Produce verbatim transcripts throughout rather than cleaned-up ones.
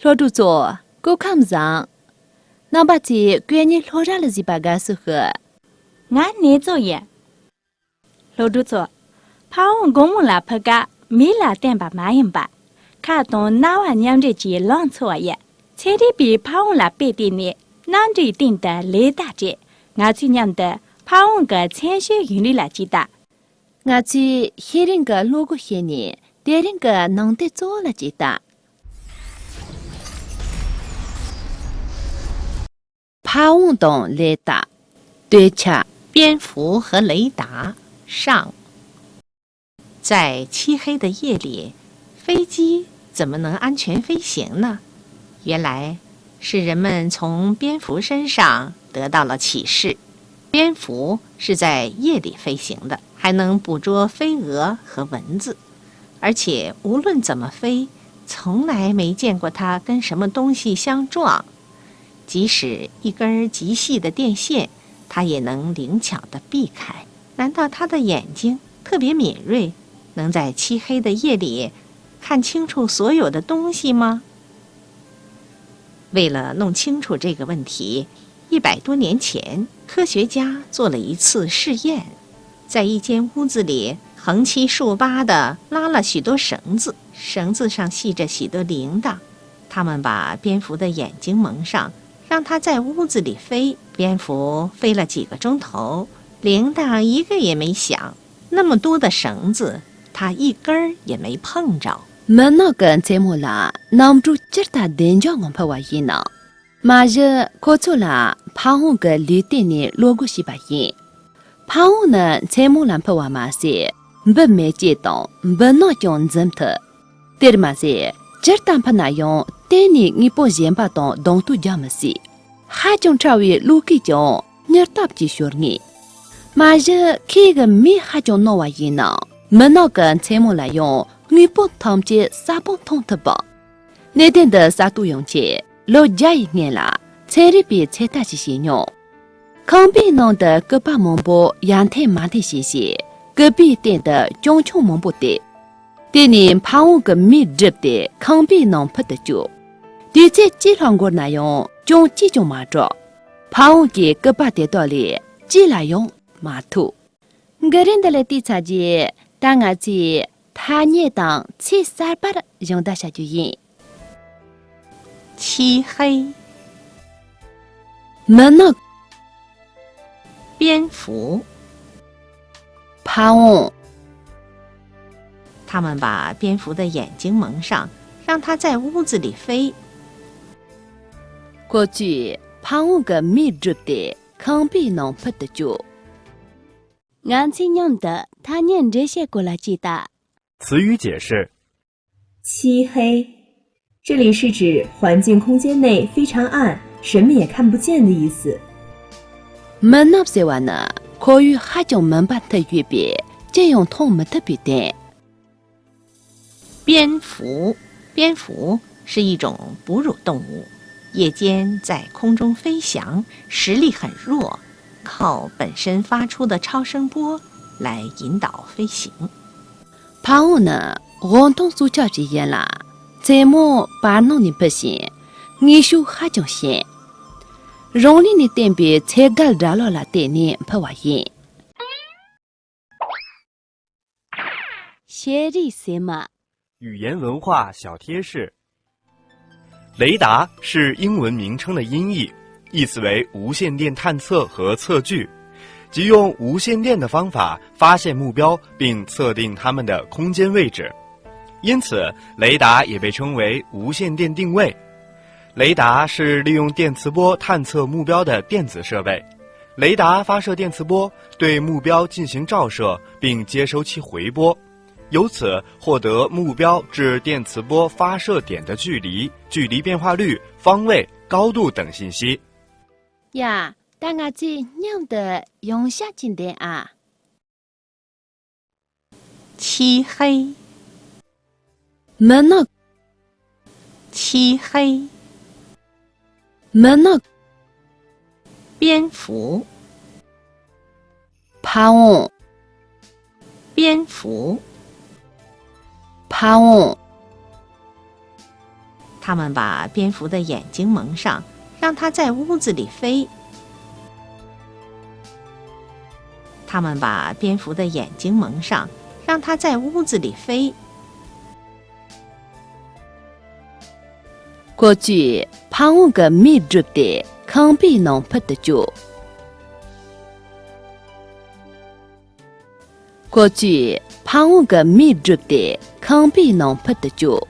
སློབ་ཕྲུག་ཚོ། སྐུ་ཁམས་བཟང་། རྣམ་པ་ཚོས་སྐུ་ཉིད་སློབ་གྲྭ་ལ་གཟིགས་པར་དགའ་བསུ་ཞུ། ང་ནེ་ཙོ་ཡིན། སློབ་ཕྲུག་ཚོ། ཕ་བོང་སྒོར་མོ་ལ་ཕུད་སྐབས་མི་ལ་བརྟེན་པ་མ་ཡིན་པ། ཁ་དང་རྣ་བ་མཉམ་འདྲེས་ཀྱིས་ལང་ཚོར་བ་ཡིན། ཚན་རིག་པས་ཕ་བོང་ལ་དཔེ་བལྟས་ནས་གནམ་གྲུའི་སྟེང་དུ་ལེ་བདའ་སྤྲད། ང་ཚོས་མཉམ་དུ་ཕ་བོང་གི་མཚན་གཞིའི་ཡུན་རིང་ལ་གཅིག་ལྟ། ང་ཚོས་ཤེས་རིག་གི་བློ་སྒོ་ཕྱེ་ནས་དེ་རིང་གི་ནང་དོན་གཙོ་བོ་ལ་གཅིག་ལྟ། ཕ་བོང་དང་ལེ་བདའ། སྟོད་ཆ། 蝙蝠和雷达上。在漆黑的夜里，飞机怎么能安全飞行呢？原来是人们从蝙蝠身上得到了启示。蝙蝠是在夜里飞行的，还能捕捉飞蛾和蚊子，而且无论怎么飞，从来没见过它跟什么东西相撞。即使一根儿极细的电线，它也能灵巧地避开。难道它的眼睛特别敏锐，能在漆黑的夜里看清楚所有的东西吗？为了弄清楚这个问题，一百多年前，科学家做了一次试验，在一间屋子里横七竖八地拉了许多绳子，绳子上系着许多铃铛，他们把蝙蝠的眼睛蒙上，让它在屋子里飞。蝙蝠飞了几个钟头，铃铛一个也没响。那么多的绳子，它一根儿也没碰着。མི་ནག་གི་མཚན་མོ་ལ་གནམ་གྲུ་ཇི་ལྟར་བདེ་འཇགས་ངང་འཕུར་བ་ཡིན་ནམ། མ་གཞི་ཁོ་ཚོ་ལ་ཕ་བོང་གི་ལུས་སྟེང་ནས་བློ་སྒོ་ཕྱེས་པ་ཡིན། ཕ་བོང་ནི་མཚན་མོ་ལ་འཕུར་བ་མ་ཟད། འབུ་མེ་ལྕེ་དང་འབུ་ནག་ཀྱང་འཛིན་ཐུབ། དེར་མ་ཟད། ཇི་ལྟར་འཕུར་ན་ཡང་གཏན་ནས་དངོས་པོ་གཞན་པ་དང་གདོང་གཏུག་རྒྱག་མི་སྲིད། ཧ་ཅང་ཕྲ་བའི་གློག་སྐས་ཀྱང་མྱུར་སྟབས་ཀྱིས་ཤོར་ངེས། མ་གཞི་ཁོའི་གི་མིག་ཧ་ཅང་རྣོ་བ་ཡིན་ནའང་མི་ནག་གི་མཚན་མོ་ལ་ཡང་དངོས་པོ་ཐམས་ཅད་གསལ་པོ་མཐོང་ཐུབ་པ། གནད་དོན་འདི་གསར་གཏོད་ཡོང་ཆེད་ལོ་བརྒྱ་ཡི་སྔོན་ལ་ཚན་རིག་པས་ཚོད་ལྟ་ཞིག་བྱས་མྱོང་། ཁང་པའི་ནང་དུ་སྐུད་པ་མང་པོ་ཡར་འཐེན་མར་འཐེན་བྱས་རྗེས། སྐུད་པའི་སྟེང་དུ་ཅང་ཆང་མང་པོ་བཏབ། དེ་ནས་ཕ་བོང་གི་མིག་བསྒྲིབས་ཏེ་ཁང་པའི་ནང་འཕུར་དུ་བཅུག། དུས་ཚོད་གཅིག་ལྷག་འགོར་ན་ཡང་ཅང་གཅིག་ཀྱང་མ་གྲགས། ཕ་བོང་གི་སྐུད་པ་དེ་དག་ལས་གཅིག་ལ་ཡང་མ་ཐུག། གི་རིང་འདི་ལ་བལྟས་ཚར་རྗེས། ད་ང་ཚོས་ཐ་སྙད་དང་ཚིག་གསར་པར་སྦྱོང་བརྡར་བྱ་རྒྱུ་ཡིན། 漆黑。མི་ནག蝙蝠。ཕ་བོང་། 他们把蝙蝠的眼睛蒙上，让它在屋子里飞。 ཁོ་ཚོས་ཕ་བོང་གི་མིག་བསྒྲིབས་ཏེ་ཁང་པའི་ནང་འཕུར་དུ་བཅུག། ང་ཚོས་མཉམ་དུ་ཐ་སྙད་འགྲེལ་བཤད་སྐོར་ལ་ཅིག་ལྟ། 词语解释。漆黑，这里是指环境空间内非常暗，什么也看不见的意思。མི་ནག་ཟེར་བ་ནི་ཁོར་ཡུག་ཧ་ཅང་མུན་པ་འཐིབས་ཡོད་པས་ཅི་ཡང་མཐོང་མི་ཐུབ་པའི་དོན། 蝙蝠，蝙蝠是一种哺乳动物，夜间在空中飞翔，实力很弱，靠本身发出的超声波来引导飞行。ཕ་བོང་ནི་དབང་ཐང་སྲོག་ཆགས་ཤིག་ཡིན་ལ། མཚན་མོ་བར་སྣང་ནས་འཕུར་ཞིང་། ངེས་ཤུགས་ཧ་ཅང་ཞན། རང་ལུས་ནས་བཏོན་པའི་ཚད་བརྒལ་སྒྲ་ལོག་ལ་བརྟེན་ནས་འཕུར་བ་ཡིན། ཤེས་རིག་ཟེར་མ། 语言文化小贴士。雷达是英文名称的音译，意思为无线电探测和测距，即用无线电的方法发现目标并测定它们的空间位置。因此，雷达也被称为无线电定位。雷达是利用电磁波探测目标的电子设备。雷达发射电磁波，对目标进行照射，并接收其回波。 由此获得目标至电磁波发射点的距离、距离变化率、方位、高度等信息。 ཡ། ད་ང་ཚོས་མཉམ་དུ་ཡང་བསྐྱར་གྱིས་འདོན་ཨ། 漆黑。མི་ནག 漆黑。མི་ནག 蝙蝠。ཕ་བོང་། 蝙蝠。ཕ་བོང་། 他们把蝙蝠的眼睛蒙上，让它在屋子里飞。他们把蝙蝠的眼睛蒙上，让它在屋子里飞。 ཁོ་ཚོས་ཕ་བོང་གི་མིག་བསྒྲིབས་ཏེ་ཁང་པའི་ནང་ཕུད་དུ་བཅུག་ཁོ་ཚོས་ཕ་བོང་གི་མིག་བསྒྲིབས་ཏེ་ཁང་པའི་ནང་ཕུད་དུ་བཅུག་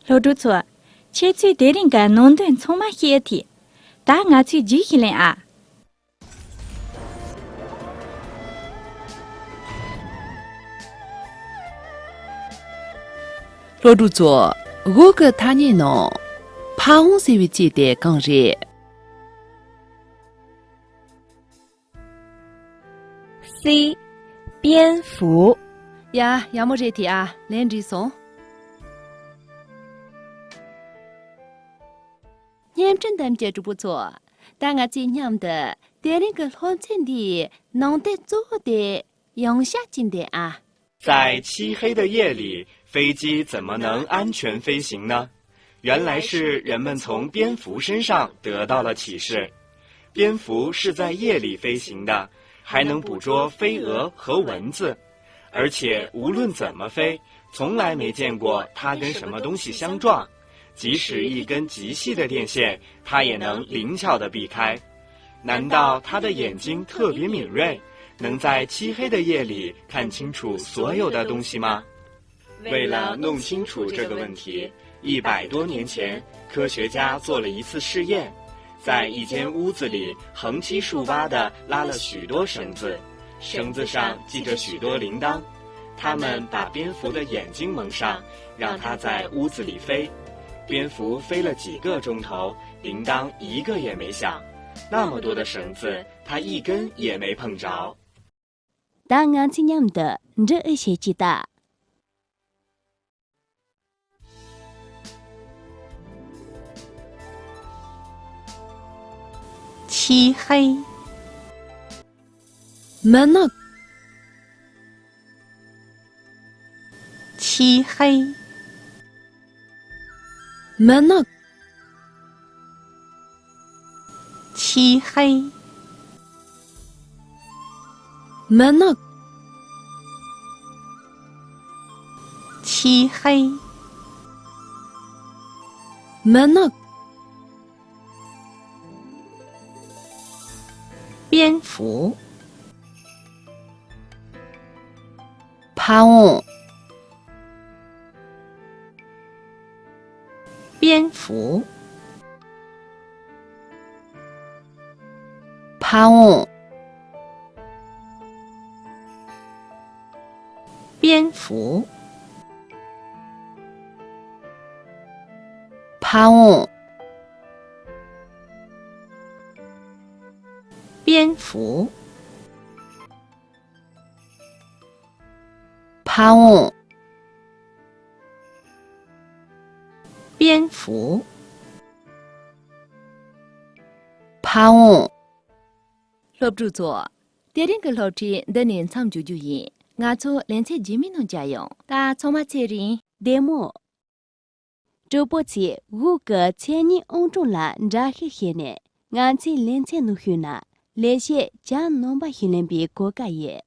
སློབ་ཕྲུག་ཚོ། ཁྱེད་ཚོས་དེ་རིང་གི་ནང་དོན་ཚང་མ་ཤེས་ཐུབ། ད་ང་ཚོའི་རྗེས་སུ་ལེན་ཨ། སློབ་ཕྲུག་ཚོ། འོག་གི་ཐ་སྙད་ནང་ཕ་བོང་ཟེར་བའི་ཚིག་དེ་གང་རེད། C། 蝙蝠། ཡ། ཡག་མོ་རེད་དེ་ཨ། ལན་འགྲིག་སོང་། བརྙན་འཕྲིན་འདེམས་ཀྱི་གྲོགས་པོ་ཚོ། ད་ང་ཚོས་མཉམ་དུ་དེ་རིང་གི་སློབ་ཚན་འདིའི་ནང་དོན་གཙོ་བོ་དེ་ཡང་བཤད་ཀྱིན་བསྡད་ཨ། 在漆黑的夜里，飞机怎么能安全飞行呢？原来是人们从蝙蝠身上得到了启示。蝙蝠是在夜里飞行的，还能捕捉飞蛾和蚊子，而且无论怎么飞，从来没见过它跟什么东西相撞。即使一根极细的电线，它也能灵巧地避开。难道它的眼睛特别敏锐，能在漆黑的夜里看清楚所有的东西吗？ 为了弄清楚这个问题，一百多年前，科学家做了一次试验，在一间屋子里横七竖八地拉了许多绳子，绳子上系着许多铃铛，他们把蝙蝠的眼睛蒙上，让它在屋子里飞。蝙蝠飞了几个钟头，铃铛一个也没响。那么多的绳子，它一根也没碰着。 ད་ང་ཚོས་མཉམ་དུ་འབྲི་ཨེ་བྱེད་ཀྱི་ད། 漆黑། མུན་ནག漆黑། མུན་ནག 漆黑། མུན་ནག 漆黑། མུན་ནག 蝙蝠། ཕ་བོང་། 蝙蝠། ཕ་བོང་། 蝙蝠། ཕ་བོང་། 蝙蝠། ཕ་བོང་། 蝙蝠། ཕ་བོང་། སློབ་ཕྲུག་ཚོ། དེ་རིང་གི་སློབ་ཁྲིད་འདི་ནས་མཚམས་འཇོག་རྒྱུ་ཡིན། ང་ཚོ་ལེ་ཚན་རྗེས་མའི་ནང་མཇལ་ཡོང་། ད་ཚང་མ་ཚེ་རིང་བདེ་མོ། གྲོགས་པོ་ཚོས་འོག་གི་མཚན་ཉིད་ཨང་གྲངས་ལ་འདྲ་བཤུས་བྱས་ནས་ང་ཚོའི་ལེ་ཚན་ནང་ཞུགས་ན་ལེགས་བཤད་བྱམས་ནང་པ་ཞིག་ལེན་པའི་གོ་སྐབས་ཡོད།